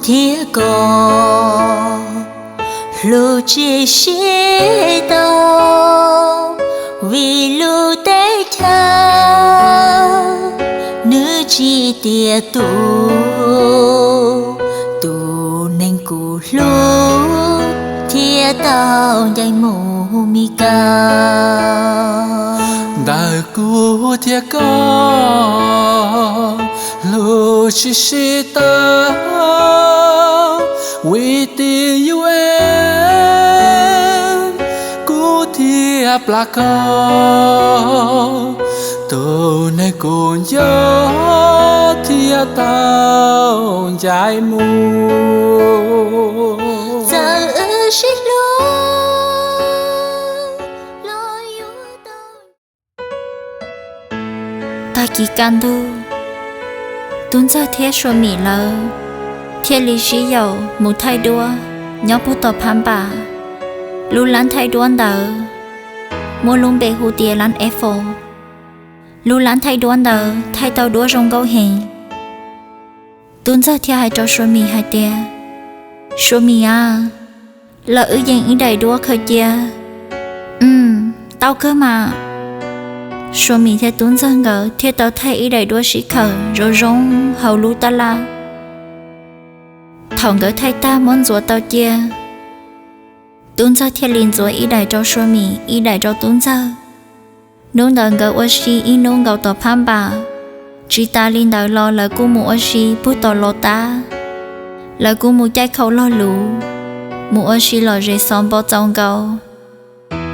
Thiab koj hlub tsis sib tau, vim lub teb chaws nws tsim tiaj tus, tus neeg kuv hlub thiaj tau ncaim mus Mis Kas. Ntawm kuv thiab koj hlub tsis sib tau, vim tim U N kuv thiaj plam koj, tus neeg kuv nco thiaj tau ncaim mus. Txawm wb sib hlub los yuav tau. Tag kis kaj ntug, Tub Ntxawg thiab Sua Mim lawv thiaj li sib yaum mus thaij duab nyob puag tom phab npas. Lub lab thaij duab ntawd muaj lub npe hu tias lab Eiffel. Lub lab thaij duab ntawd thaij tau duab zoo nkauj heev. Tub Ntxawg thiaj hais rau Sua Mim hais tias, Sua Mim a, los wb yeem ib daim duab khaws cia. Tau kawg mas. Sua Mim thiab Tub Ntxawg nkawd thiaj tau thaij ib daim duab sib khaws zoo zoo hauv lub tab laj. Thaum nkawd thaij tag muab ntxuav tau cia, Tub Ntxawg thiaj li ntxuav ib daim rau Sua Mim, ib daim rau Tub Ntxawg. Hnub ntawd nkawd ua si ib hnub nkaus tom phab npas. Tsis tas li ntawd los lawv kuj mus ua si puag tom Los Tab. Lawv kuj mus caij khau log luv, mus ua si lom zem xov npo txaus nkaus.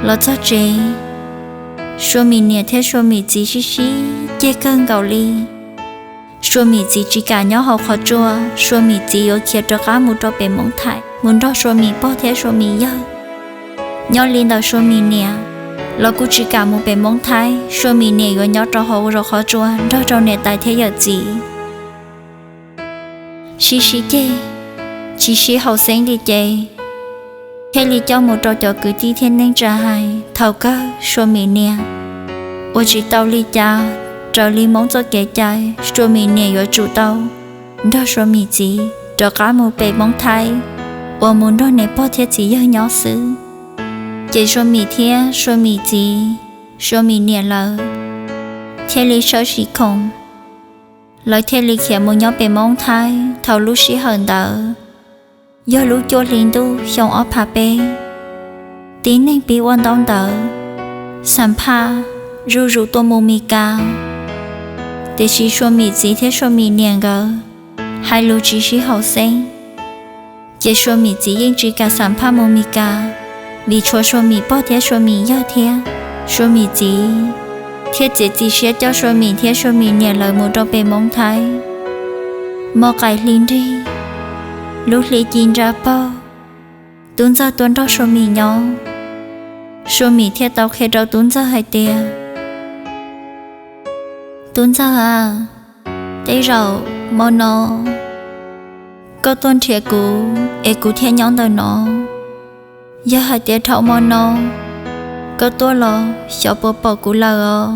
Los txog tsev, Sua Mim niam thiab Sua Mim txiv sib sib ceg kawg nkaus li. Sua Mim txiv tsis kam nyob hauv qhov tsua, Sua Mim txiv yuav khiav rov qab mus rau pem Moob Thaib mus nrog Sua Mim pog thiab Sua Mim yawg. Nyob li ntawm Sua Mim niam los kuj tsis kam mus pem Moob Thaib, Sua Mim niam yuav nyob rau hauv zos qhov tsua nrog rau niam tais thiab yawm txiv. Sib sib ceg, tsis sib haum xeeb li ces thiaj li coj mus rau cov kwv tij thiab neej tsa hais. Thaum kawg Sua Mim niam ua tsis tau li cas, raws li Hmoob txoj kev cai, Sua Mim niam yuav tsum tau nrog Sua Mim txiv rov qab mus pem Moob Thaib, uas mus nrog niam pog thiab txiv yawg nyob xwb. Ces Sua Mim thiab Sua Mim txiv, Sua Mim niam lawv thiaj li sawv tsis khoom, lawv thiaj li khiav mus nyob pem Moob Thaib. Thaum lub sij hawm ntawd yog lub cuaj hli ntuj xyoo ob phav peb. Tib neeg pib ua ntaub ntawv, xam phaj, zuj zus tuaj mus Mis Kas, tiam sis Sua Mim txiv thiab Sua Mim niam nkawd hais lus tsis sib haum xeeb. Ces Sua Mim txiv yeej tsis kam xam phaj mus Mis Kas, vim tshuav Sua Mim pog thiab Sua Mim yawg thiab. Sua Mim txiv thiaj txiav txim siab coj Sua Mim thiab Sua Mim niam lawv mus rau pem Moob Thaib. Mob qaim hli nrig, lub hli ci ntsa paug, Tub Ntxawg tuaj nrog Sua Mim nyob. Sua Mim thiaj tau qhia rau Tub Ntxawg hais tias, Tub Ntxawg a, tej zaum hmo no koj tuaj nrhiav kuv es kuv thiaj nyob ntawm no. Yog hais tias dhau hmo no koj tuaj los xyov puas pom kuv lawm os.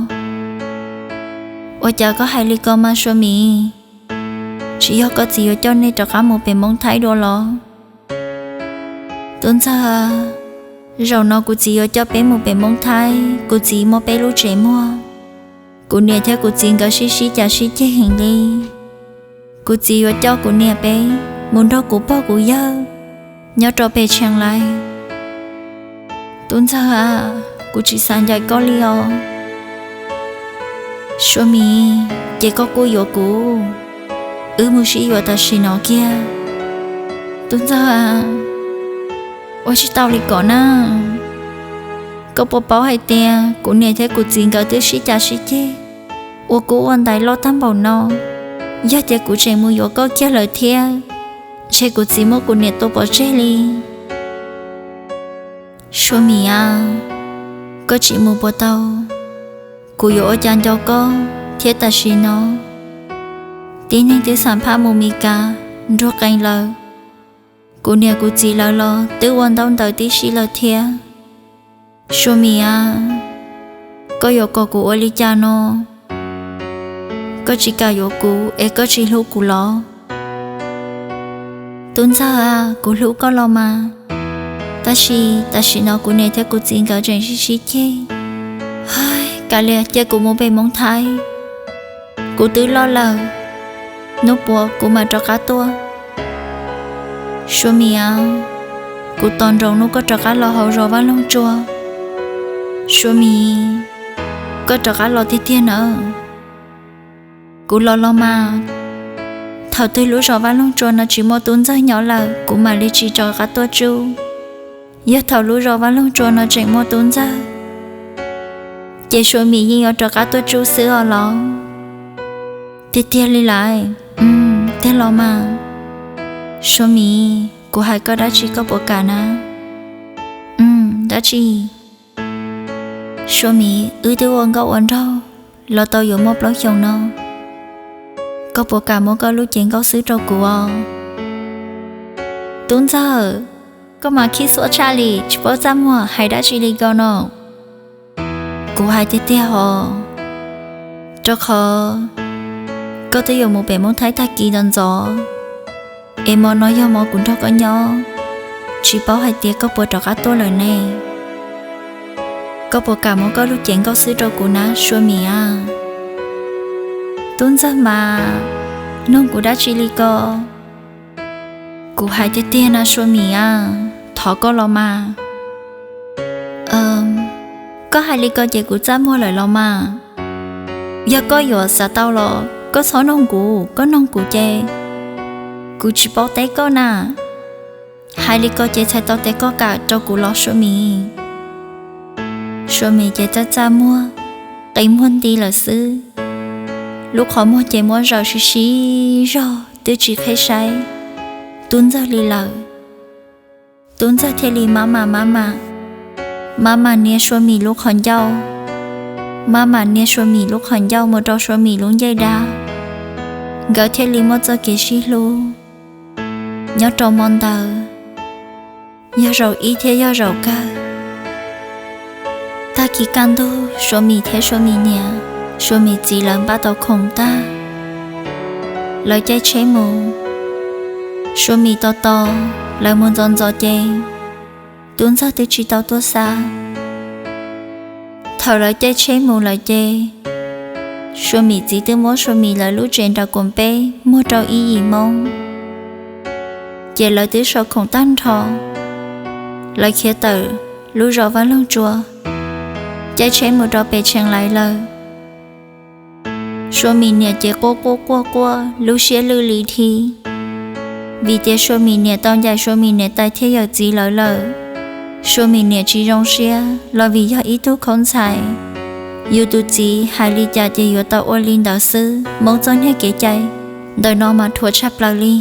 Ua cas koj hais li ko mas Sua Mim? Tsis yog koj txiv yuav coj nej rov qab mus pem Moob Thaib dua los? Tub Ntxawg, zaum no kuv txiv yuav coj peb mus pem Moob Thaib, kuv txiv muaj peb lub tsev muag. Kuv niam thiab kuv txiv nkawd sib sib cav sib ceg heev li. Kuv txiv yuav coj kuv niam peb mus nrog kuv pog kuv yawg nyob rau pem Tsheej Lais. Tub Ntxawg a, kuv tsis xav ncaim koj li os. Sua Mim, ces koj kuj yuav kuv, wb mus sib yuav tam sim no kiag. Tub Ntxawg a, ua tsis tau li ko na. Koj puas paub hais tias kuv niam thiab kuv txiv nkawd twb sib cav sib ceg ua kub ua ntais loj tag npaum no? Yog tias kuv tseem mus yuav koj kiag lawm thiab, ntshe kuv txiv muab kuv niam tua pov tseg li. Sua Mim a, koj tsis mus puas tau? Kuv yuav ua cas nco koj thiab tam sim no tib neeg twb xam phaj mus Mis Kas nruag qees lawm. Kuv niam kuv txiv lawv los twb ua ntaub ntawv tib si lawm thiab. Sua Mim a, koj yuav kom kuv ua li cas no? Koj tsis kam yuav kuv es koj tsis hlub kuv los? Tub Ntxawg a, kuv hlub koj los mas, tab sis tam sim no kuv niam thiab kuv txiv nkawd tseem sib sib ceg. Hais, kav liam, cia kuv mus pem Hmoob Thaib, kuv twb loj lawm, hnub puav kuv mam rov qab tuaj. Sua Mim a, kuv tos nroos hnub koj rov qab los hauv zos Vaj Loog Tsua. Sua Mim, koj rov qab los tiag tiag nawb. Kuv los los mas, thaum twg lub zos Vaj Loog Tsua no tsis muaj Tub Ntxawg nyob lawm kuv mam li tsis rov qab tuaj tsuj. Yog thaum lub zos Vaj Loog Tsua no tseem muaj Tub Ntxawg, ces Sua Mim yeej yuav rov qab tuaj tsuj xwb os los. Tiag tiag li lawm. Tiag los mas. Sua Mim, kuv hais koj dab tsi koj puas kam na? Dab tsi? Sua Mim, wb twb ua nkauj ua nraug los tau yuav muaj plaub xyoos no, koj puas kam muab koj lub cev nkauj xwb rau kuv os? Tub Ntxawg, koj mas khib xuab tshaj li, tsis paub txaj muag hais dab tsi li ko no. Kuv hais tiag tiag hos, rau qhov koj twb yuav mus pem Hmoob Thaib tag kis ntxov ntxov, es hmo no yog hmo kuv nrog koj nyob, tsis paub hais tias koj puas rov qab tuaj lawm ne. Koj puas kam muab koj lub cev nkauj xwb rau kuv na Sua Mim a? Tub Ntxawg mas, nug kuv dab tsi li ko? Kuv hais tiag tiag na Sua Mim a, thov koj los mas. Koj hais li ko ces kuv txaj muag lawm los mas. Yog koj yuav xav tau los koj txhob noog kuv, koj noog kuv ces kuv tsis paub teb koj na. Hais li ko ces txhais tau tias koj kam rau kuv los Sua Mim? Sua Mim ces txaj txaj muag, qe muag nti lawm xwb. Lub qhov muag ces muab zaws sib sib zog twb tsis qheb saib Tub Ntxawg li lawm. Tub Ntxawg thiaj li mab mam mab mam, mab mam nias Sua Mim lub qhov ncauj, mab mam nias Sua Mim lub qhov ncauj mus rau Sua Mim lub ncej dab. Nkawd thiaj li muaj txoj kev sib hlub nyob rau hmo ntawd, yog zaum ib thiab yog zaum kawg. Tag kis kaj ntug Sua Mim thiab Sua Mim niam, Sua Mim txiv lawv npaj tau khoom tag, lawv caij tsheb mus. Sua Mim tos tos lawv mus ntxov ntxov ces Tub Ntxawg twb tsis tau tuaj xa. Thaum lawv caij tsheb mus lawm ces Sua Mim txiv twb muab Sua Mim lawv lub tsev nram Kuam Peb muag rau ib yim Hmoob, ces lawv twb sau khoom tag nrho, lawv khiav tawm lub zos Vaj Loog Tsua, caij tsheb mus rau pem Tsheej Lais lawm. Sua Mim niam ces quaj quaj quaj quaj lub siab lwj li dhi, vim tias Sua Mim niam tau ncaim Sua Mim niam tais thiab yawm txiv lawv lawm. Sua Mim niam tsis zoo siab los vim yog ib tug khaub ntxhais, yus tus txiv hais li cas ces yuav tau ua li ntawd xwb. Hmoob txoj niag kev cai ntawm no mas dhuav tshaj plaws li.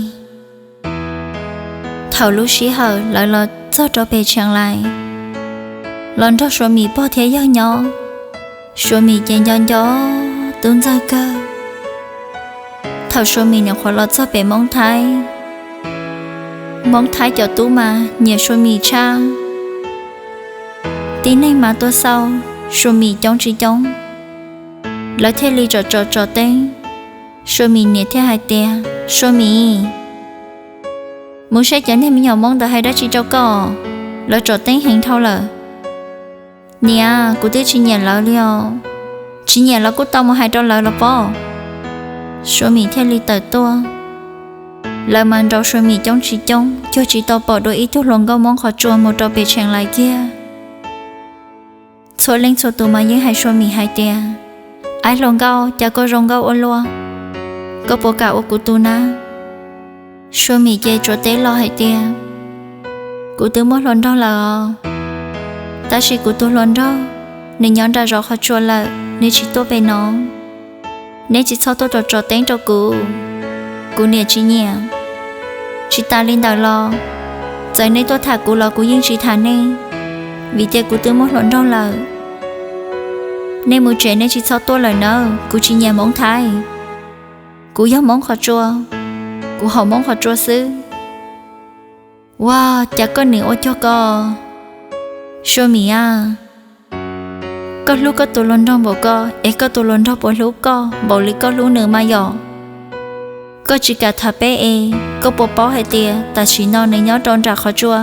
Thaum lub sij hawm lawv los txog rau pem Tsheej Lais, los nrog Sua Mim pog thiab yawg nyob, Sua Mim ces nco nco Tub Ntxawg kawg. Thaum Sua Mim nyuam qhuav los txog pem Hmoob Thaib, Hmoob Thaib cov tub mas nyiam Sua Mim tshaj. Tib neeg mas tuaj xauj Sua Mim coob tsis coob, lawv thiaj li tsom tsom tsom teeb. Sua Mim niam thiaj hais tias, Sua Mim, mus saib cov niag me nyuam Hmoob ntawd hais dab tsi rau koj, lawv tsom teeb heev dhau lawm. Niam, kuv twb tsis nyiam lawv li os. Tsis nyiam los kuj tau mus hais rau lawv los pob. Sua Mim thiaj li tawm tuaj. Lawv mas nraus Sua Mim coob tsis coob, cuag tsis tau pom dua ib tug hluas nkauj Hmoob qhov tsua mus rau pem Tsheej Lais kiag. Txhua leej txhua tus mas yeej hais Sua Mim hais tias, Aib hluas nkauj, cas koj zoo nkauj ua luaj, koj puas kam ua kuv tus nab? Sua Mim ces tsuas teb los hais tias, Kuv twb muaj hluas nraug lawm os, tab sis kuv tus hluas nraug nws nyob nram zos qhov tsua lawm, nws tsis tuaj pem no. Neb tsis txhob tuaj tsom tsom teeb rau kuv, kuv niam tsis nyiam. Tsis tas li ntawd los, txawm neb tuaj tham kuv los kuv yeej tsis tham nej, vim tias kuv twb muaj hluas nraug lawm. Nej mus tsev nej tsis txhob tuaj lawm nawb, kuv tsis nyiam Hmoob Thaib. Kuv yog Hmoob qhov tsua, kuv haum Hmoob qhov tsua xwb. Ua cas koj niam ua cuag ko? Sua Mim a, koj hlub koj tus hluas nraug npaum ko es koj tus hluas nraug puas hlub koj npaum li koj hlub nws mas yom? koj tsis kam tham peb es koj puas paub hais tias tam sim no nws nyob rau nram qhov tsua,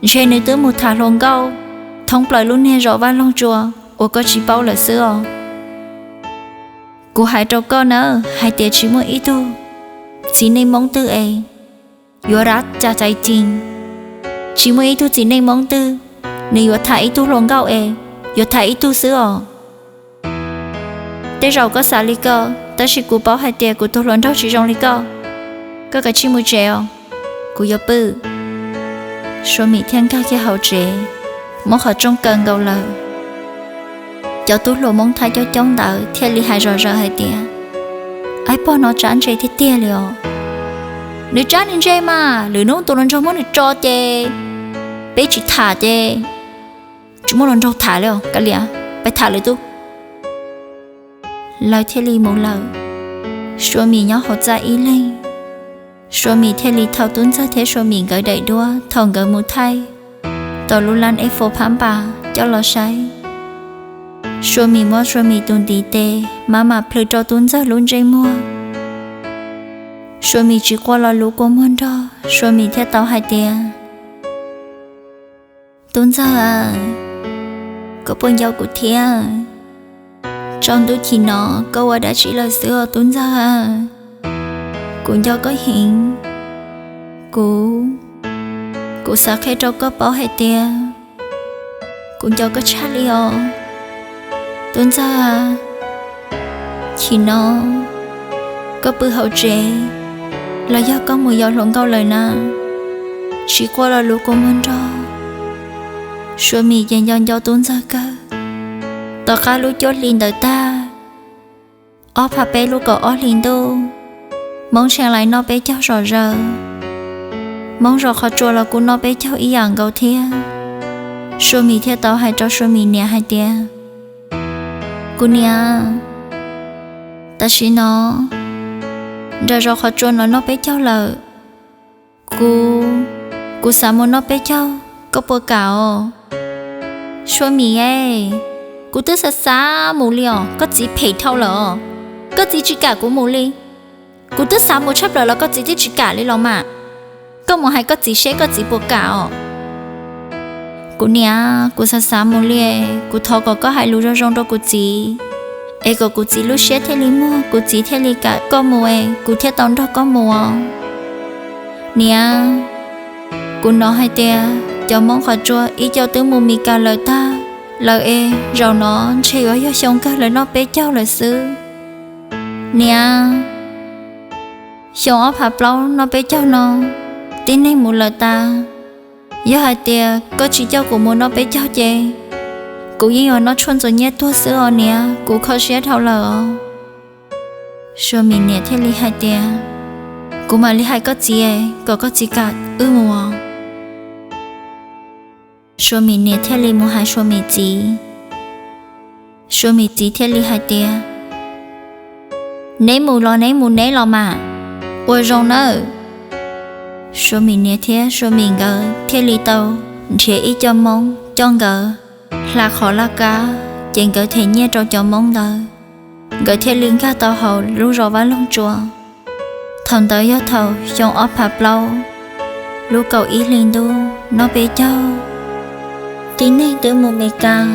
ntshe nws twb mus tham hluas nkauj thoob plaws lub niag zos Vaj Loog Tsua uas koj tsis paub lawm xwb os. Kuv hais rau koj nawb hais tias tsis muaj ib tug txiv neej Hmoob twg es yuav rab ca cais cin, tsis muaj ib tug txiv neej Hmoob twg nws yuav tham ib tug hluas nkauj es yuav tham ib tug xwb os. Tej zaum koj xav li ko, tab sis kuv paub hais tias kuv tus hluas nraug tsis zoo li ko. Koj kav tsij mus tsev os, kuv yuav pw. Sua Mim thiaj nkag kiag hauv tsev, muab qhov rooj kaw nkaus lawm. Cov tub hluas Hmoob Thaib coob coob ntawd thiaj li hais zom zaws hais tias, Aib, pog no tsab ntse tiag tiag li os. Nws tsab nws ntse mas, lwm hnub tus hluas nraug muab nws tso ces peb tsis tham ces tsis muaj hluas nraug tham li os, kav liam, peb tham lwm tus. Lawv thiaj li mus lawm, Sua Mim nyob hauv txaj ib leeg. Sua Mim thiaj li thau Tub Ntxawg thiab Sua Mim nkawd daim duab thaum nkawd mus thaij tau lub lab ej fo phab npas coj los saib. Sua Mim muab Sua Mim tus ntiv tes maj mam plhws rau Tub Ntxawg lub ntsej muag. Sua Mim tsis quaj lo lus kua muag nrog, Sua Mim thiaj tau hais tias, Tub Ntxawg, koj puas nco kuv thiab? Tsaus ntuj chim no koj ua dab tsi lawm xwb os Tub Ntxawg? Kuv nco koj heev. Kuv, kuv xav qhia rau koj paub hais tias kuv nco koj tshaj li os Tub Ntxawg. Chim no koj pw hauv tsev los yog koj mus yos hluas nkauj lawm na? Tsis quaj lo lus kua muag nrog, Sua Mim ces nco nco Tub Ntxawg kawg. Tom qab lub cuaj hli ntawd tag, ob phav peb lub kaum ob hli ntuj, Hmoob Tsheej Lais noj peb caug zom zaws. Hmoob zos qhov tsua los kuj noj peb caug ib yam nkaus thiab. Sua Mim thiaj tau hais rau Sua Mim niam hais tias, Kuv niam, tam sim no nram zos qhov tsua no noj peb caug lawm. Kuv, kuv xav mus noj peb caug, koj puas kam os? Sua Mim, kuv twb xav xav mus li os, koj txiv phem dhau lawm os. Koj txiv tsis kam kuv mus li. Kuv twb xav mus tshaj plaws los koj txiv twb tsis kam li los mas. Koj mus hais koj txiv seb koj txiv puas kam os. Kuv niam, kuv xav xav mus li, kuv thov kom koj hais lus zoo zoo rau kuv txiv, es kom kuv txiv lub siab thiaj li muag, kuv txiv thiaj li kam koj mus es kuv thiaj tau nrog koj mus os. Niam, kuv hnov hais tias cov Hmoob qhov tsua ib co twb mus Mes Kas lawm tag lawm es zaum no ntshe yuav yog xyoo kawg lawv noj peb caug lawm xwb. Niam, xyoo ob phav plaub noj peb caug no tib neeg mus lawm tas. Yog hais tias koj tsis coj kuv mus noj peb caug ces kuv yeej yuav noj tshuaj ntxuav nyiaj tuag xwb os niam, kuv kho siab dhau lawm os. Sua Mim niam thiaj li hais tias, kuv mam li hais koj txiv kom koj txiv kam wb mus os. Sua Mim niam thiaj li mus hais Sua Mim txiv. Sua Mim txiv thiaj li hais tias, neb mus los neb mus neb los mas, ua zoo nawb. Sua Mim niam thiab Sua Mim nkawd thiaj li tau nrhiav ib co Hmoob coj nkawd hla qhov laj kab ces nkawd them nyiaj rau cov Hmoob ntawd, nkawd thiaj li nkag tau hauv lub zos Vaj Loog Tsua. Thaum ntawd yog thaum xyoo ob phav plaub lub kaum ib hli ntuj noj peb caug. Tib neeg twb mus Mes Kas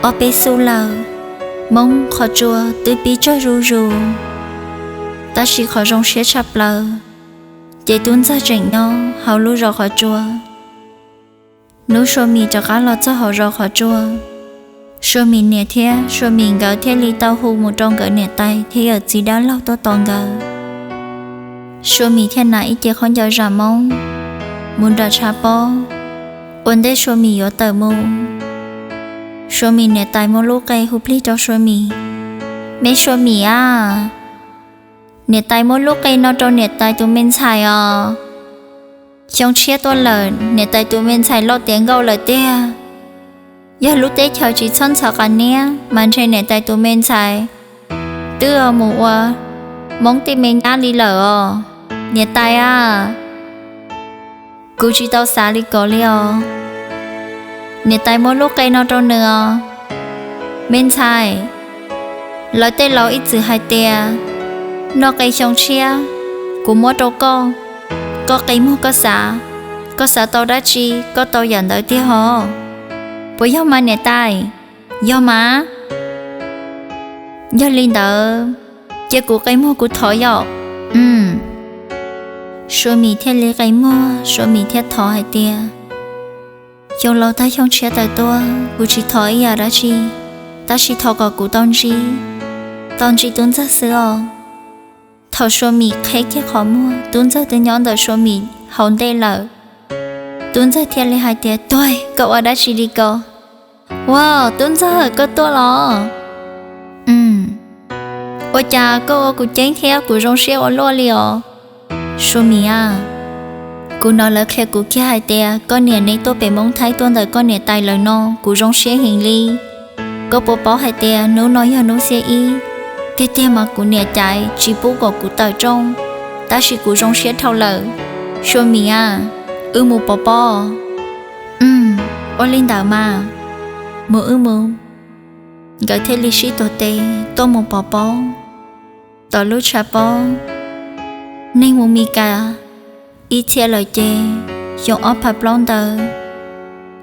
ob peb xub lawm, Hmoob qhov tsua twb pib tsawg zuj zus. Tab sis qhov zoo siab tshaj plaws ces Tub Ntxawg tseem nyob hauv lub zos qhov tsua. Hnub Sua Mim rov qab los txog hauv zos qhov tsua, Sua Mim niam thiab Sua Mim nkawd thiaj li tau hu mus rau nkawd niam tais thiab yawm txiv dab laug tuaj tos nkawd. Sua Mim thiaj hnav ib ce khaub ncaws zam Hmoob mus nram tshav pob, ua ntej Sua Mim yuav tawm mus. Sua Mim niam tais muab lub qe hu plig rau Sua Mim, me Sua Mim a, niam tais muab lub qe no rau niam tais tus me ntxhais os. Xyoo tshiab tuaj lawm niam tais tus me ntxhais loj tiav nkauj lawm tiag. Yog lub teb chaws tsis txhob ntxhov qas niab mas ntshe niam tais tus me ntxhais twb mus ua Hmoob tej me nyab li lawm os. Niam tais a, kuv tsis tau xav li ko li os. Niam tais muab lub qe no rau nws os. Me ntxhais, lawv tej laus ib txwm hais tias noj qe xyoo tshiab, kuv muab rau koj, koj qi muag koj xav, koj xav tau dab tsi koj tau yam ntawd tiag hos. Puas yog mas niam tais? Yog mas. Yog li ntawd, cia kuv qi muag kuv thov yom. Sua Mim thiaj li qi muag, Sua Mim thiaj thov hais tias, xyoo laus tag xyoo tshiab tawm tuaj, kuv tsis thov ib yam dab tsi, tab sis thov kom kuv tau ntsib, tau ntsib Tub Ntxawg xwb os. Thaum Sua Mim qheb kiag qhov muag, Tub Ntxawg twb nyob ntawm Sua Mim hauv ntej lawm. Tub Ntxawg thiaj li hais tias, tuag, koj ua dab tsi li ko? Ua, Tub Ntxawg, koj tuaj los? Ua cas koj ua kuv ceeb thiab kuv zoo siab ua luaj li os? Sua Mim a, kuv hnov lawv qhia kuv kiag hais tias koj niam neb tuaj pem Moob Thaib tuaj ntawm koj niam tais lawv no, kuv zoo siab heev li. Koj puas paub hais tias hnub no yog hnub xiab ib, tiag tiag mas kuv niam caiv tsis pub kom kuv tawm rooj, tab sis kuv zoo siab dhau lawm. Sua Mim a, wb mus pov pob. Ua li ntawd mas, mus wb mus. Nkawd thiaj li sib tuav tes tuaj mus pov pob. Tom lub tshav pob, neeg mus Mis Kas ib txhia lawm ces xyoo ob phav plaub ntawd,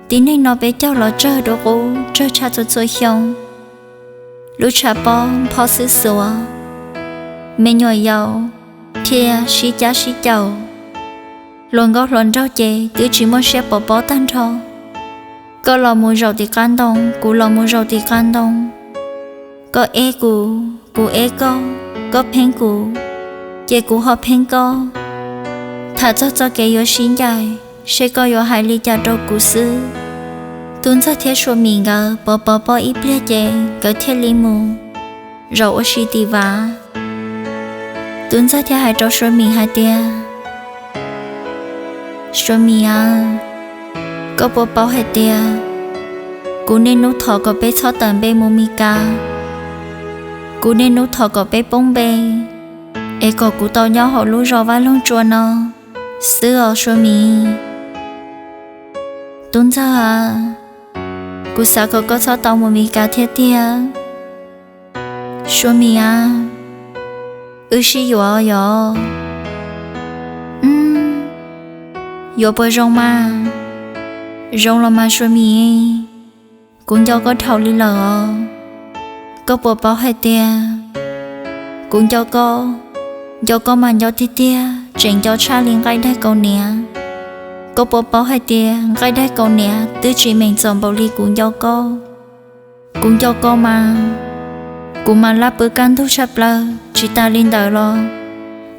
tib neeg no peb caug los tsawg dua qub tsawg tshaj txhua txhua xyoo. Lub tshav pob phob xwb xuav, me nyuam yaus thiaj sib cab sib caum. Hluas nkauj hluas nraug ces twb tsis muaj siab pov pob tag nrho. Koj los mus zaum tim qab ntoo, kuv los mus zaum tim qab ntoo. Koj eb kuv, kuv eb koj, koj pheeb kuv, ces kuv ho pheeb koj. Tham txog txoj kev yuav sib ncaim, seb koj yuav hais li cas rau kuv xwb. Tub Ntxawg thiab Sua Mim nkawd pov pov pob ib pliag ces nkawd thiaj li mus zaum ua si tim vaj. Tub Ntxawg thiaj hais rau Sua Mim hais tias, Sua Mim a, koj puas paub hais tias kuv niaj hnub thov kom peb txhob tawm npe mus Mis Kas. Kuv niaj hnub thov kom peb poob npe, es kom kuv tau nyob hauv lub zos Vaj Loog Tsua no xwb os Sua Mim. Tub Ntxawg a, kuv xav kom koj txhob tau mus Mis Kas thiab tiag. Sua Mim a, wb sib yuav yog? Yuav puas zoo mas? Zoo los mas Sua Mim, kuv nco koj dhau li lawm os. Koj puas paub hais tias kuv nco koj, nco koj mas nco tiag tiag, tseem nco tshaj li nqaij daig kaus hniav. Koj puas paub hais tias nqaij daig kaus hniav twb tsis meem txom npaum li kuv nco koj? Kuv nco koj mas, kuv mas laj pw kaj ntug tshaj plaws. Tsis tas li ntawd los,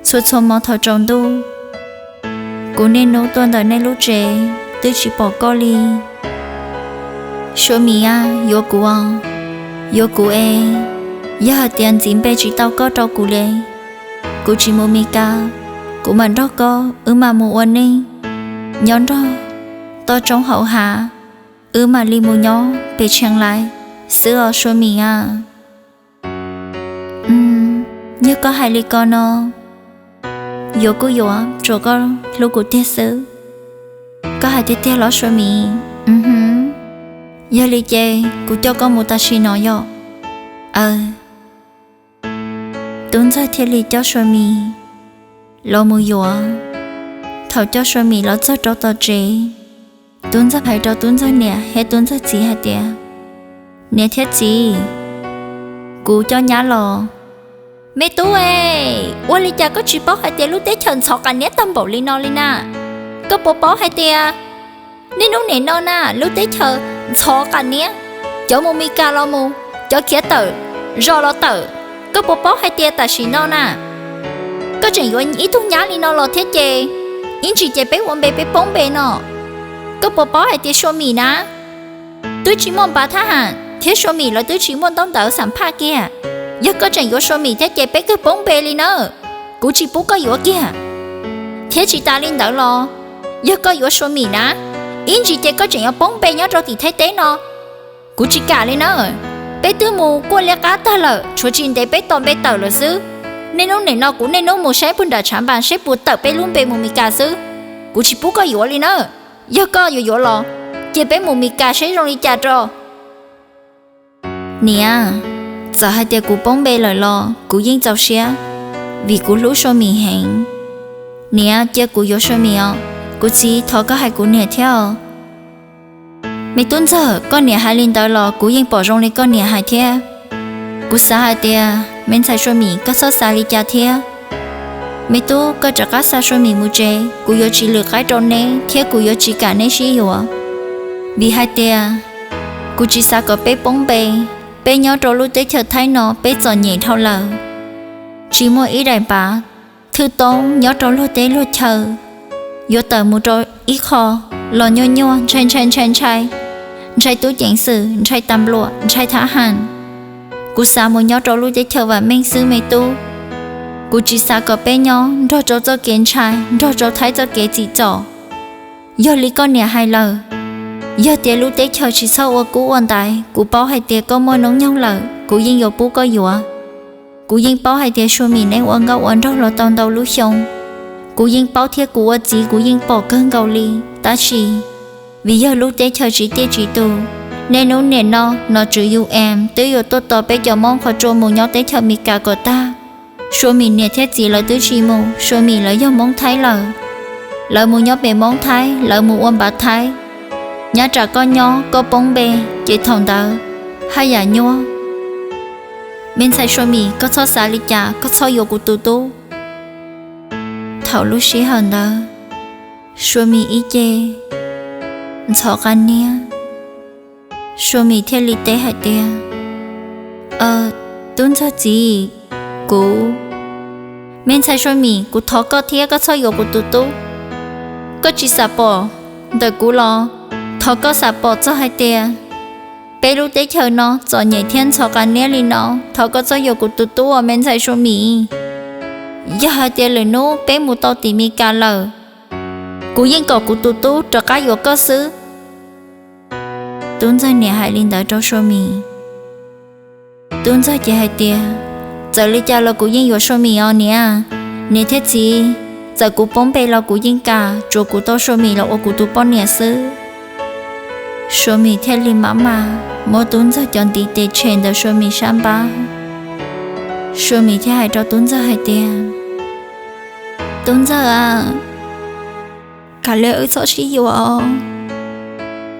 txhua txhua hmo thaum tsaus ntuj, kuv niaj hnub tuaj ntawm nej lub tsev twb tsis pom koj li. Sua Mim a, yuav kuv, yuav kuv es, yog hais tias ntxiv npe tsis tau koj rau kuv li, kuv tsis mus Mis Kas, kuv mam nrog koj wb mam mus ua neej nyob nrog toj roob hauv hav, wb mam li mus nyob pem Tsheej Lais xwb os Sua Mim a. Yog koj hais li ko no, yuav kuj yuav, tsuas koj hlub kuv tiag xwb. Koj hais tiag tiag los Sua Mim? Yog li ces kuv coj koj mus tam sim no yom. Aw. Tub Ntxawg thiaj li coj Sua Mim los mus yuav. Thaum coj Sua Mim los txog rau tom tsev, Tub Ntxawg hais rau Tub Ntxawg niam thiab Tub Ntxawg txiv hais tias, niam thiab txiv, kuv coj nyab los. Me tub e, ua li cas koj tsis paub hais tias lub teb chaws ntxhov qas niab tag npaum li no li na? Koj puas paub hais tias niaj hnub nim no na lub teb chaws ntxhov qas niab, cov mus Mis Kas los mus, cov khiav tawm zos los tawm? Koj puas paub hais tias tam sim no na, koj tseem yuav ib tug nyab li no los thiab ces ib ntsis ces peb ua npe peb poob npe no. Koj puas paub hais tias Sua Mim na, twb tsis muaj npav thab ham thiab Sua Mim lawv twb tsis muaj ntaub ntawv xam phaj kiag. Yog koj tseem yuav Sua Mim thiab ces peb kawg poob npe li na. Kuv tsis pub koj yuav kiag. Thiab tsis tas li ntawd los, yog koj yuav Sua Mim na, ib ntsis ces koj tseem yuav poob npe nyob rau tim Thaib teb no. Kuv tsis kam li na. Peb twb mus kuaj liab qab tag lawm, tshuav tsis ntev peb tos npe tawm lawm xwb. Niaj hnub nim no kuv niaj hnub mus saib puag nram tshav npas seb puas tawm peb lub npe mus Mis Kas xwb. Kuv tsis pub koj yuav li na. Yog koj yuav yuav los, cia peb mus Mis Kas seb zoo li cas rau. Niam, txawm hais tias kuv poob npe lawm los kuv yeej txaus siab, vim kuv hlub Sua Mim heev. Niam, cia kuv yuav Sua Mim os. Kuv txiv, thov koj hais kuv niam thiab os. Me tub ntxawg, koj niam hais li ntawd los kuv yeej pom zoo li koj niam hais thiab. Kuv xav hais tias me ntxhais Sua Mim, koj txhob xav li cas thiab. Me tub, koj rov qab xa Sua Mim mus tsev, kuv yuav tsis lwm qaib rau neb thiab kuv yuav tsis kam neb sib yuav. Vim hais tias kuv tsis xav kom peb poob npe, peb nyob rau lub teb chaws Thaib no peb txom nyem dhau lawm. Tsis muaj ib daim npav thwj toob nyob rau luag teb luag chaw, yuav tawm mus rau ib qho los nyuaj nyuaj, ntshai ntshai ntshai ntshai, ntshai tub ceev xwm, ntshai tas npluam, ntshai thab ham. Kuv xav mus nyob rau lub teb chaws vam meej xwb me tub. Kuv tsis xav kom peb nyob nrog rau txoj kev ntshai, nrog rau Thaib txoj kev txim txom. Yog li koj niam hais lawm, yog tias lub teb chaws tsis txhob ua kub ua ntaiv, kuv paub hais tias koj muaj noob nyoog lawm, kuv yeej yuav pub koj yuav. Kuv yeej paub hais tias Sua Mim neb ua nkauj ua nraug los tau ntau lub xyoo, kuv yeej paub thiab kuv ua txiv kuv yeej pom kawg nkaus li. Tab sis vim yog lub teb chaws tsis tiaj tsis tus, niaj hnub niam no nom tswv UN twb yuav tuaj tos peb cov Hmoob qhov tsua mus nyob teb chaws Amelikas kom tag. Sua Mim niam thiab txiv lawv twb tsis mus, Sua Mim lawv yog Hmoob Thaib lawm. Lawv mus nyob pem Hmoob Thaib, lawv mus ua npav Thaib. Nyab ram koj nyob koj poob npe, ces thaum ntawd haj yam nyuaj. Me ntxhais Sua Mim, koj txhob xav li cas, koj txhob yuav kuv tus tub. Thaum lub sij hawm ntawd, Sua Mim ib ce ntxhov qab niab, Sua Mim thiaj li teb hais tias, Tub ntxawg txiv, kuv, me ntxhais Sua Mim, kuv thov koj thiab koj txhob yuav kuv tus tub. Koj tsis xam pom ntawm kuv los? Thov koj xam pom txog hais tias peb lub teb chaws no txom nyem thiab ntxhov qab niab li no, thov koj txhob yuav kuv tus tub os me ntxhais Sua Mim. Yog hais tias lwm hnub peb mus tau tim Amelikas lawm, kuv yeej kom kuv tus tub rov qab yuav koj xwb. Tub ntxawg niam hais li ntawd rau Sua Mim. Tub ntxawg ces hais tias, Txawm li cas los kuv yeej yuav Sua Mim os niam. Niam thiab txiv, txawm kuv poob npe los kuv yeej kam, tsuav kuv tau Sua Mim los ua kuv tus poj niam xwb. Sua Mim thiaj li maj mam muab tub ntxawg cov ntiv tes tshem ntawm Sua Mim sab npab. Sua Mim thiaj hais rau tub ntxawg hais tias, Tub ntxawg a, kav liam wb txhob sib yuav.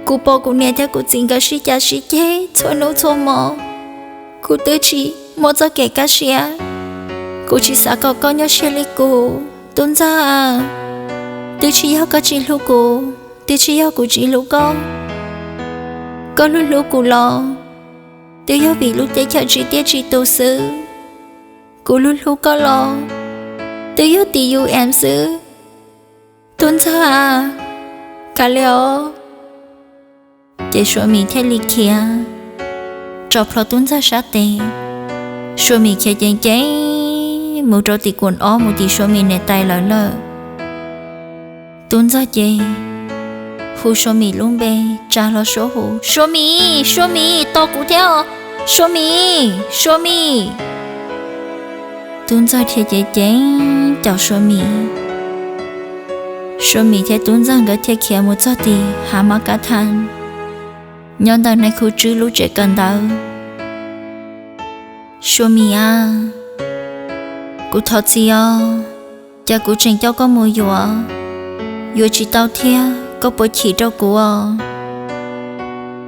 Kuv pom kuv niam thiab kuv txiv nkawd sib cav sib ceg txhua hnub txhua hmo, kuv twb tsis muaj txoj kev kaj siab. Kuv tsis xav kom koj nyuaj siab li kuv, tub ntxawg a. Twb tsis yog koj tsis hlub kuv, twb tsis yog kuv tsis hlub koj. Koj hlub hlub kuv los twb yog vim lub teb chaws tsis tiaj tsis tus xwb. Kuv hlub hlub koj los twb yog tim UN xwb. Tub ntxawg a, kav liam os. Ces Sua Mim thiaj li khiav tso plhuav tub ntxawg sab tes. Sua Mim khiav ceev ceev mus rau tim kuam ob mus tim Sua Mim niam tais lawv lawm. Tub ntxawg ces hu Sua Mim lub npe tsa hlo suab hu, Sua Mim, Sua Mim, tos kuv thiab os, Sua Mim, Sua Mim. Tub ntxawg dhia ceev ceev caum Sua Mim. Sua Mim thiab tub ntxawg nkawd thiaj khiav mus txog tim hav Mab Kab Thaj, nyob ntawm Nais Khu Tswb lub tsev kawm ntawv. Sua Mim a, kuv thov txim os, cas kuv tseem coj koj mus yuav, yuav tsis tau thiab, koj puas chim rau kuv os?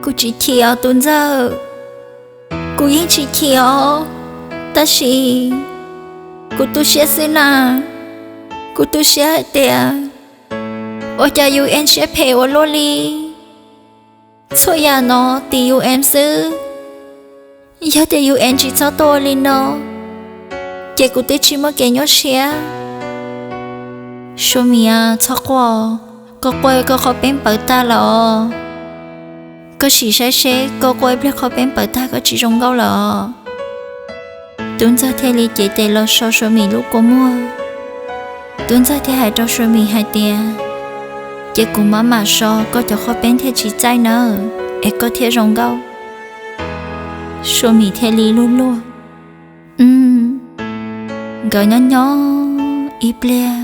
Kuv tsis chim os tub ntxawg, kuv yeej tsis chim os, tab sis kuv tu siab xwb na. Kuv tu siab hais tias ua cas UN siab phem ua luaj li. Txhua yam no tim UN xwb. Yog tias UN tsis txhob tuaj ua li no, ces kuv twb tsis muaj kev nyuaj siab. Sua Mim a, txhob quaj, koj quaj koj qhov peeb pawv tag lawm os. Koj sim saib seb, koj quaj ib pliag qhov peeb pawv tag koj tsis zoo nkauj lawm os. Tub ntxawg thiaj li cev tes los so Sua Mim lub kua muag. Tub ntxawg thiaj hais rau Sua Mim hais tias, ces kuv maj mam so koj cov qhov peeb thiaj tsis txaij nawb, es koj thiaj zoo nkauj. Sua Mim thiaj li luag luag. Nkawd nyob nyob ib pliag,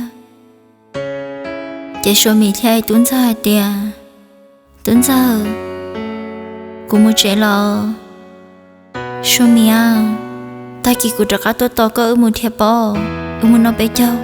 ces Sua Mim thiaj hais tub ntxawg hais tias, tub ntxawg, kuv mus tsev los. Sua Mim a, tag kis kuv rov qab tuaj tos koj wb mus dhia pob, wb mus noj peb caug.